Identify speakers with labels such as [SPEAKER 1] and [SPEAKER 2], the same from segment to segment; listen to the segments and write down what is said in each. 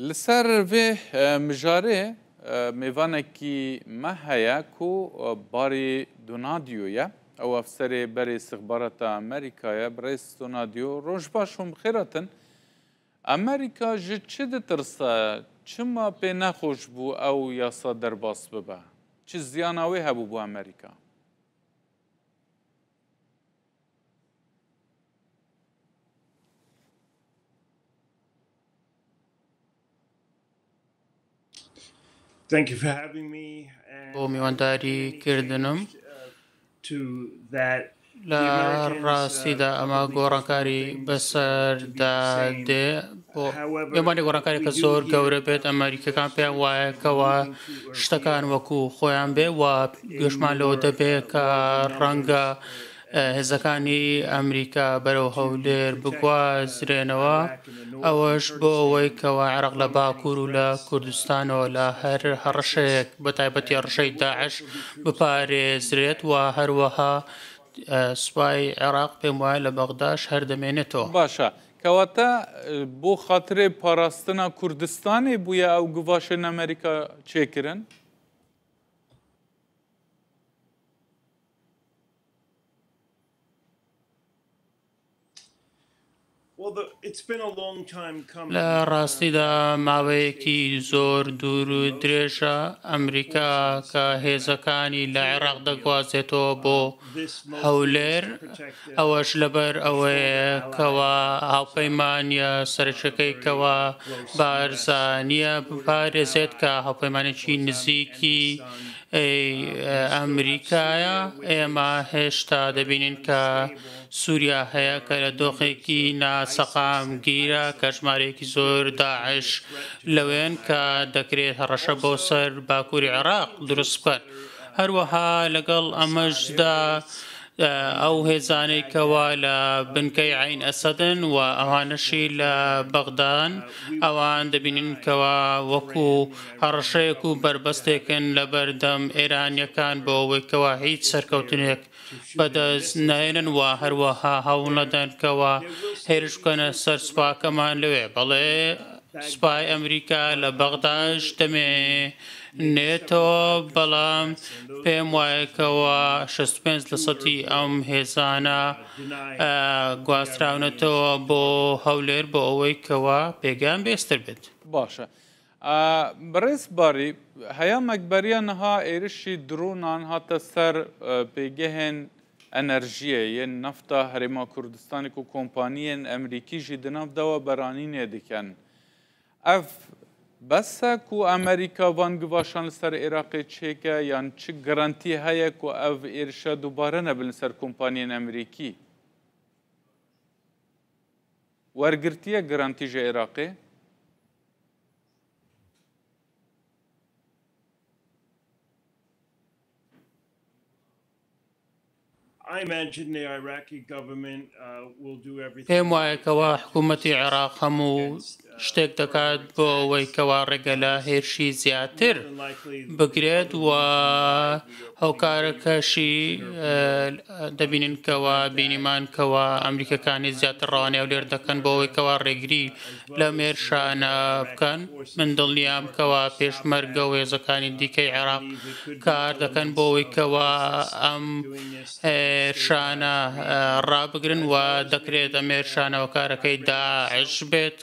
[SPEAKER 1] Li ser vê mijarê mêvanekî me heye ku Barry Donadio ye. Ew efserê berê îstixbarata Amerîka ye. Birêz Donadio, roj baş hûn bi xêr hatin. Amerîka ji çi ditirse? Çima pê nexweş bû ew yasa derbas bibe? Çi ziyana wê hebû bo Amerîka?
[SPEAKER 2] بۆ میوانداری کردنم. لە ڕاستیدا ئەمە گۆڕانکاری بەسەردا دێ بۆ پێمانی گۆڕانکارێکە زۆر گەورە بێت. ئەمریکەکان پێیان وایە کەوا شتەکان وەکو خۆیان بێ و گوێشمان لەوە دەبێت کە ڕەنگە هێزەکانی ئەمریکا بەرەو هەولێر بگوازرێنەوە، ئەوەش بۆ ئەوەی کەوا عێراق لە باکوور و لە کوردستانەوە لە هەر هەڕەشەیەک بە تایبەتی هەڕەشەی داعش بپارێزرێت و هەروەها سوپای عێراق پێم وایە لە بەغداش هەر دەمێنێتەوە.
[SPEAKER 1] باشە کەواتە بۆ خاترێ پاراستنا کوردستانێ بوویە ئەو گوڤاشێن ئەمریکا چێکرن؟
[SPEAKER 2] لە ڕاستیدا ماوەیەکی زۆر دوور و درێژە ئەمریکا کە هێزەکانی لە عێراق دەگوازێتەوە بۆ هەولێر، ئەوەش لەبەر ئەوەیە کەوا هاوپەیمانییە سەرەکیەکەی کەوا بارزانییە بپارێزێت کە هاوپەیمانێکی نزیکی ئەمریکایە. ئێمە هێشتا دەبینین کە سووریا هەیە کە لە دۆخێکی ناسەقامگیرە کە ژمارەیەکی زۆر داعش لەوێن کە دەکرێت هەڕەشە بۆ سەر باکووری عێراق دروست بکەن. هەروەها لەگەڵ ئەمەشدا ئەو هێزانەی کەوا لە بنکەی عەین ئەسەدن و ئەوانەشی لە بەغدان، ئەوان دەبینین کەوا وەکو هەڕەشەیەک و بەربەستێکن لەبەردەم ئێرانییەکان بۆ ئەوەی کەوا هیچ سەرکەوتنێک بەدەست نەهێنن و هەروەها هەوڵ نەدەن کەوا هێرش بکەنە سەر سوپاکەمان لەوێ. بەڵێ سوپای ئەمریکا لە بەغداش دەمێنێتەوە، بەڵام پێم وایە کەوا 65 لەسەدی ئەم هێزانە گواستراونەتەوە بۆ هەولێر بۆ ئەوەی کەوا پێگەیان بەهێزتر بێت.
[SPEAKER 1] باشە بەڕێز باری، هەیامەک بەریا نها ئێرشی درۆنان هاتە سەر پێگەهێن ئەنەرژیە یێن نەفتا هەرێما کوردستانێ کو کۆمپانیێن ئەمریکی ژی دناڤ دەوە بەرانینێ دکەن. ئەڤ بەسە کو ئەمریکا ڤان گڤاشان لە سەر ئێراقێ چێکە یان چ گرەنتی هەیە کو ئەڤ ئێرشە دوبارە نەبن لە سەر کۆمپانیێن ئەمریکی؟ وەرگرتیە گرەنتی ژە ئێراقێ؟
[SPEAKER 2] پێم وایە کەوا حکوومەتی عێراق هەموو شتێک دەکات بۆ ئەوەی کەوا ڕێگە لە هێرشی زیاتر بگرێت و هۆکارەکەشی دەبینین کەوا بینیمان کەوا ئەمریکەکانی زیاتر ڕەوانەی هەولێر دەکەن بۆ ئەوەی کەوا ڕێگری لەم هێرشانە بکەن. من دڵنیام کەوا پێشمەرگە و هێزەکانی دیکەی عێراق کار دەکەن بۆ ئەوەی کەوا ئەم هێرشانە ڕابگرن و دەکرێت ئەم هێرشانە هۆکارەکەی داعش بێت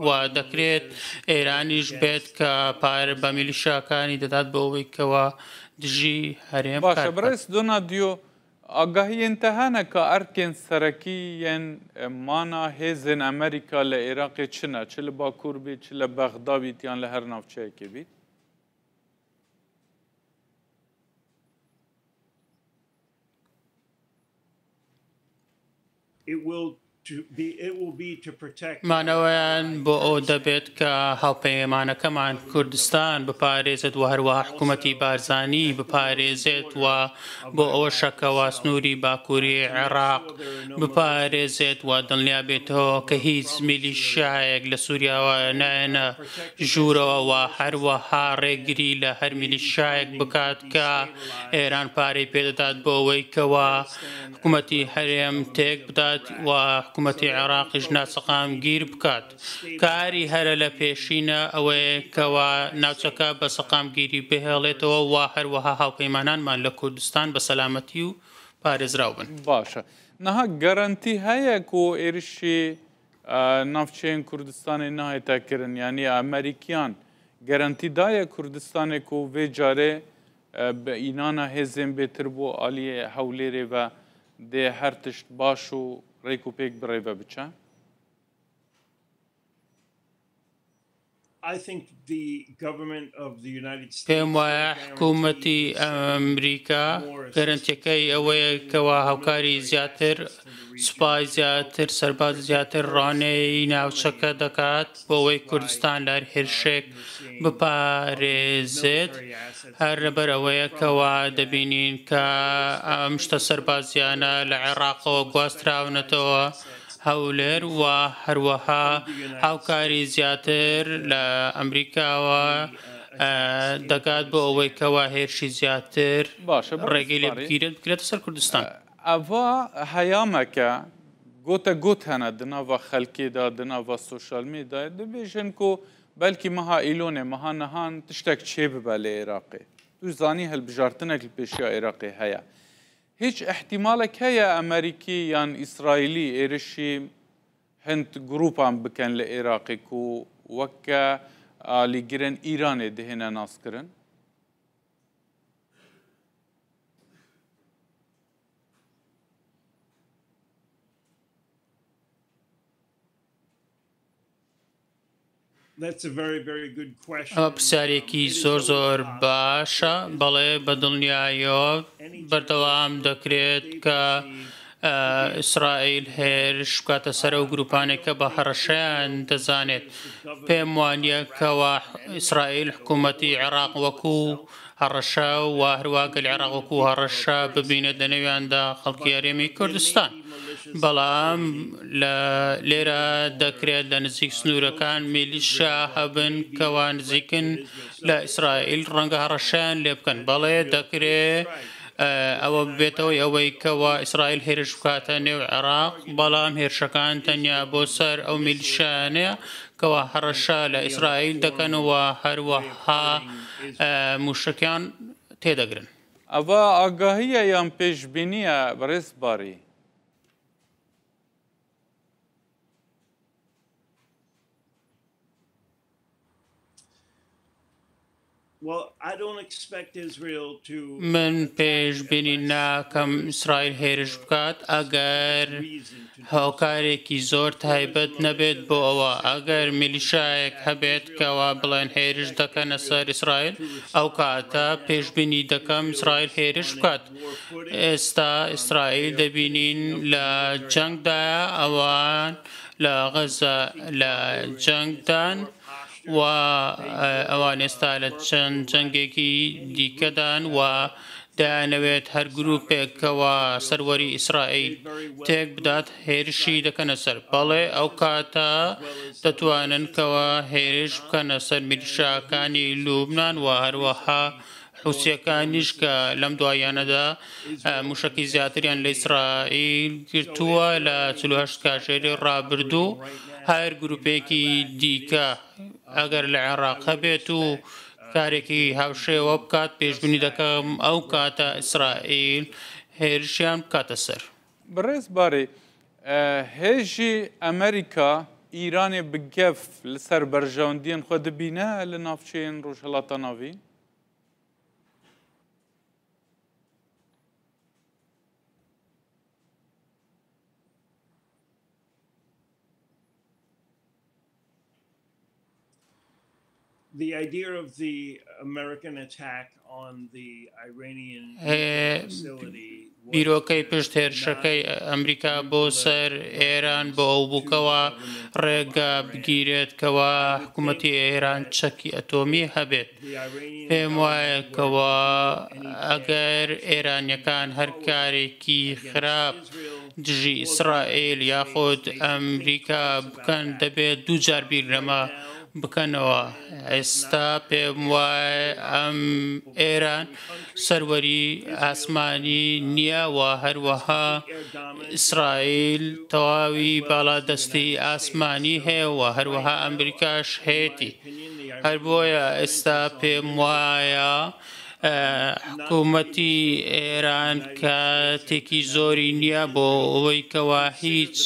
[SPEAKER 2] و دەکرێت ئێرانیش بێت کە پارە بە میلیشیاکانی دەدات بۆ ئەوەی کەوا دژی هەرێم
[SPEAKER 1] باشە
[SPEAKER 2] کار بکات.
[SPEAKER 1] بەڕێز دۆنادیۆ، ئاگاهیێن تە هەنە کە ئەرکێن سەرەکی یێن مانا هێزێن ئەمریکا لە ئێراقێ چنە، چ لە باکوور بیت، چ لە بەغدا بیت یان لە هەر ناوچەیەکێ بیت؟
[SPEAKER 2] مانەوەیان بۆ ئەوە دەبێت کە هاوپەیمانەکەمان کوردستان بپارێزێت و هەروەها حکوومەتی بارزانی بپارێزێت و بۆ ئەوەشە کەوا سنووری باکووری عێراق بپارێزێت و دڵنیا بێتەوە کە هیچ میلیشیایەک لە سووریاوە نایەنە ژوورەوە و هەروەها ڕێگری لە هەر میلیشیایەک بکات کە ئێران پارەی پێدەدات بۆ ئەوەی کەوا حکوومەتی هەرێم تێک بدات و. حکوومەتی عێراقیش ناسەقامگیر بکات. کاری هەرە لە پێشینە ئەوەیە کەوا ناوچەکە بە سەقامگیری بهێڵێتەوە و هەروەها هاوپەیمانانمان لە کوردستان بە سەلامەتی و پارێزراو بن.
[SPEAKER 1] باشە نها گەرەنتی هەیە کو ئێرشی ناوچەیەن کوردستانێ ناهێتە کرن یانی ئەمریکیان گەرەنتی دایە کوردستانێ کو ڤێ جارێ بە ئینانا هێزێن بێتر بۆ ئالیێ هەولێرێ ڤە دێ هەر تشت باش و ڕێک و پێک بڕێڤە بچە؟
[SPEAKER 2] پێم وایە حکوومەتی ئەمریکا گەرەنتیەکەی ئەوەیە کەوا هاوکاری زیاتر، سوپای زیاتر، سەرباز زیاتر ڕانەی ناوچەکە دەکات بۆ ئەوەی کوردستان لە هەر هێرشێک بپارێزێت. هەر لەبەر ئەوەیە کەوا دەبینین کە ئەم شتە سەربازیانە لە عێراقەوە گواستراونەتەوە هەولێر و هەروەها هاوکاری زیاتر لە ئەمریکاوە دەگات بۆ ئەوەی کەوا هێرشی زیاتر
[SPEAKER 1] باشە بەڕێز
[SPEAKER 2] ڕێگەی لێ
[SPEAKER 1] باری
[SPEAKER 2] بگیرێت بکرێتە سەر کوردستان.
[SPEAKER 1] ئەڤا هەیامەکە گۆتە گۆت هەنە دناڤا خەلکێدا دناڤا سۆشیال مێدایە دبێژن کو بەلکی مەها ئیلۆنێ مەها نەهان تشتەک چێ ببە لە ئێراقێ تو زانی هەلبژارتنەک li پێشیا ئێراقێ هەیە هیچ ئیحتیمالەک هەیە ئەمەریکی یان ئیسرائیلی ئێرشی هند گروپان بکەن لە ئێراقێ کو وەکە ئالیگرن ئیرانێ دهێنە ناسکرن؟
[SPEAKER 2] ئەمە پرسیارێکی زۆر زۆر باشە. بەڵێ بە دڵنیاییەوە بەردەوام دەکرێت کە ئیسرائیل هێرش بکاتە سەر ئەو گروپانێک کە بە هەڕەشەیان دەزانێت. پێم وانییە کەوا ئیسرائیل حکوومەتی عێراق وەکو هەڕەشە و هەروەها گەلی عێراق وەکو هەڕەشە ببینێت لە نێویاندا خەڵکی هەرێمی کوردستان. بەڵام لە لێرە دەکرێت لە نزیک سنوورەکان میلیشیا هەبن کەوا نزیکن لە ئیسرائیل، ڕەنگە هەڕەشەیان لێ بکەن. بەڵێ دەکرێ ئەوە ببێتەوەی ئەوەی کەوا ئیسرائیل هێرش بکاتە نێو عێراق، بەڵام هێرشەکان تەنیا بۆ سەر ئەو میلیشیانەیە کەوا هەڕەشە لە ئیسرائیل دەکەن و هەروەها مووشەکیان تێدەگرن.
[SPEAKER 1] ئەڤە ئاگاهیە یان پێشبینیە بەڕێز باری؟
[SPEAKER 2] من پێشبینی ناکەم ئیسرائیل هێرش بکات ئەگەر هۆکارێکی زۆر تایبەت نەبێت بۆ ئەوە. ئەگەر میلیشایەک هەبێت کەوا بڵێن هێرش دەکەنە سەر ئیسرائیل، ئەو کاتە پێشبینی دەکەم ئیسرائیل هێرش بکات. ئێستا ئیسرائیل دەبینین لە جەنگدایە، ئەوان لە غەزە لە جەنگدان و ئەوان ئێستا لە چەند جەنگێکی دیکەدان و دەیانەوێت هەر گروپێک کەوا سەروەری ئیسرائیل تێک بدات هێرشی دەکەنە سەر. بەڵێ ئەو کاتە دەتوانن کەوا هێرش بکەنە سەر میلیشاکانی لوبنان و هەروەها حوسیەکانیش کە لەم دواییانەدا موشەکی زیاتریان لە ئیسرائیل گرتووە لە 48 کاژێری ڕابردوو. هەر گروپێکی دیکە ئەگەر لە عێراق هەبێت و کارێکی هاوشێوە بکات، پێشبینی دەکەم ئەو کاتە ئیسرائیل هێرشیان بکاتە سەر.
[SPEAKER 1] بەڕێز باری، هێژی ئەمریکا ئیرانێ bi gef li ser berjewendiyên xwe dibîne li navçeyên Rojhilata Navîn?
[SPEAKER 2] بیرۆکەی پشت هێرشەکەی ئەمریکا بۆ سەر ئێران بۆ ئەو بوو کەوا ڕێگە بگیرێت کەوا حکوومەتی ئێران چەکی ئەتۆمی هەبێت. پێم وایە کەوا ئەگەر ئێرانیەکان هەر کارێکی خراپ دژی ئیسرائیل یاخود ئەمریکا بکەن، دەبێت دوو جار بیر لەمە بکەنەوە. ئێستا پێم وایە ئەم ئێران سەروەری ئاسمانی نییە و هەروەها ئیسرائیل تەواوی باڵادەستی ئاسمانی هەیە و هەروەها ئەمریکاش هەیەتی. هەر بۆیە ئێستا پێم وایە حکوومەتی ئێران کاتێکی زۆری نییە بۆ ئەوەی کەوا هیچ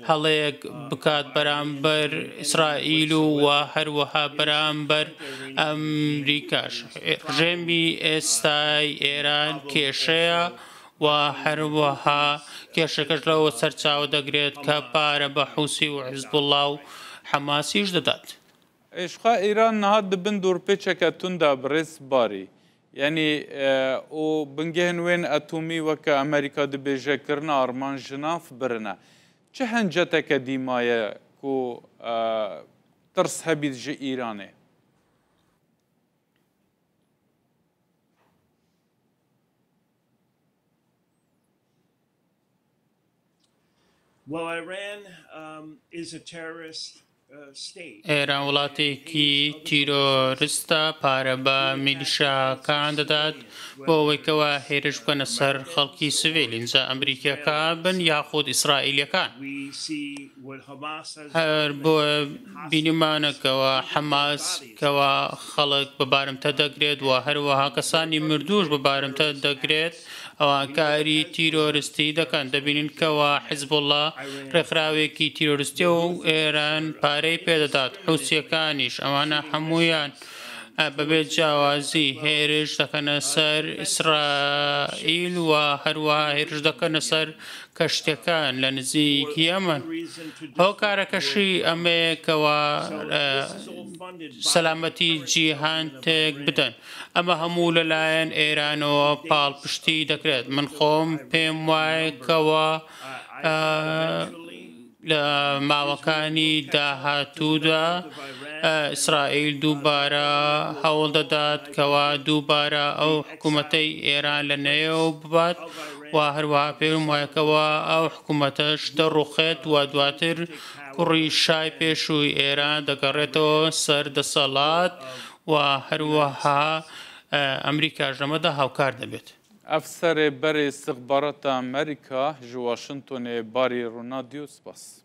[SPEAKER 2] هەڵەیەک بکات بەرامبەر ئیسرائیل و هەروەها بەرامبەر ئەمریکاش. ڕژێمی ئێستای ئێران کێشەیە و هەروەها کێشەکەش لەوە سەرچاوە دەگرێت کە پارە بە حوسی و حزبوڵڵا و حەماسیش دەدات.
[SPEAKER 1] ئیشقا ئیران نها دبن دورپێچەکە توندا بڕێز باری یعنی و بنگهن وێن ئەتومی وەکە ئەمریکا دبێژە کرنا ئارمان ژناف برنە چ هەنجەتەکە دیمایە کو ترس هەبیت ژ ئیرانێ؟
[SPEAKER 3] Well, Iran is a terrorist
[SPEAKER 2] ئێران وڵاتێکی تیرۆرستە، پارە بە میلیشاکان دەدات بۆ ئەوەی کەوا هێرش بکەنە سەر خەڵکی سڤیل، ئینجا ئەمریکیەکان بن یاخود ئیسرائیلیەکان. هەر بۆیە بینیمانە کەوا حەماس کەوا خەڵک بە بارمتە دەگرێت و هەروەها کەسانی مردووش بە بارمتە دەگرێت، ئەوان کاری تیرۆرستی دەکەن، دەبینین کەوا حیزبوڵڵا ڕێکخراوێکی تیرۆرستیە و ئێران پارەی پێدەدات، حوسیەکانیش، ئەوانە هەموویان بەبێ جیاوازی هێرش دەکەنە سەر ئیسرائیل و هەروەها هێرش دەکەنە سەر کەشتیەکان لە نزیک یەمەن. هۆکارەکەشی ئەمەیە کەوا سەلامەتی جیهان تێک بدەن. ئەمە هەموو لەلایەن ئێرانەوە پاڵپشتی دەکرێت. من خۆم پێم وایە کەوا لە ماوەکانی داهاتوودا ئیسرائیل دووبارە هەوڵ دەدات کەوا دووبارە ئەو حکوومەتەی ئێران لە نێو ببات و هەروەها پێم وایە کەوا ئەو حکوومەتەش دەڕوخێت و دواتر کوڕی شای پێشووی ئێران دەگەڕێتەوە سەر دەسەڵات و هەروەها ئەمریکاش لەمەدا هاوکار دەبێت.
[SPEAKER 1] ئەفسەرێ بەرێ ئیستخبارات ئەمریکا ژ واشنتۆنێ باری ڕونادیو سپاس.